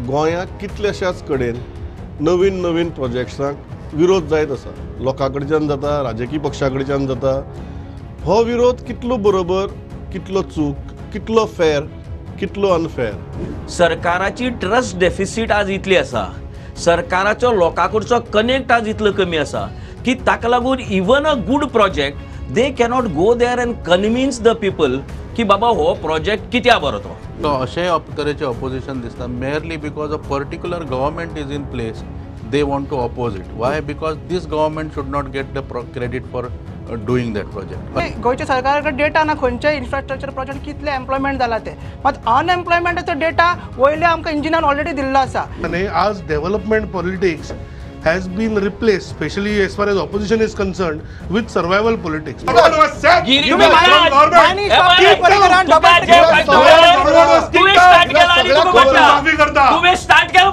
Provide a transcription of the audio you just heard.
गोंयांत कितल्याशाच कडेन नवीन नवीन प्रोजेक्ट्सांक विरोध जायत आसा, लोकां कडच्यान जाता, राजकीय पक्षा कडच्यान जाता. हो विरोध कितलो बरोबर, कितलो चूक, कितलो फेर, कितलो अनफेर? सरकाराची ट्रस्ट डेफिसीट आज इतली आसा, सरकाराचो लोकां कडचो कनेक्ट आज इतलो कमी आसा की ताका लागून even a good project they cannot go there and convince the people की बाबा हो प्रोजेक्ट कित्याक बरो तो. अशें तरेचें ऑपोजिशन दिसता merely because a particular government is in place, they want to oppose it. Why? Because this government should not get the credit for doing that project. गोंयच्या सरकारा कडेन डेटा ना खंयचे इन्फ्रास्ट्रक्चर प्रोजेक्ट कितले एम्प्लॉयमेंट जाला ते, मात अनएम्प्लॉयमेंटाचो डेटा वयल्या आमकां इंजिनान ऑलरेडी दिल्लो आसा. आनी आज development politics has been replaced, especially as far as opposition is concerned, with survival politics. तुम्ही स्टार्ट केला.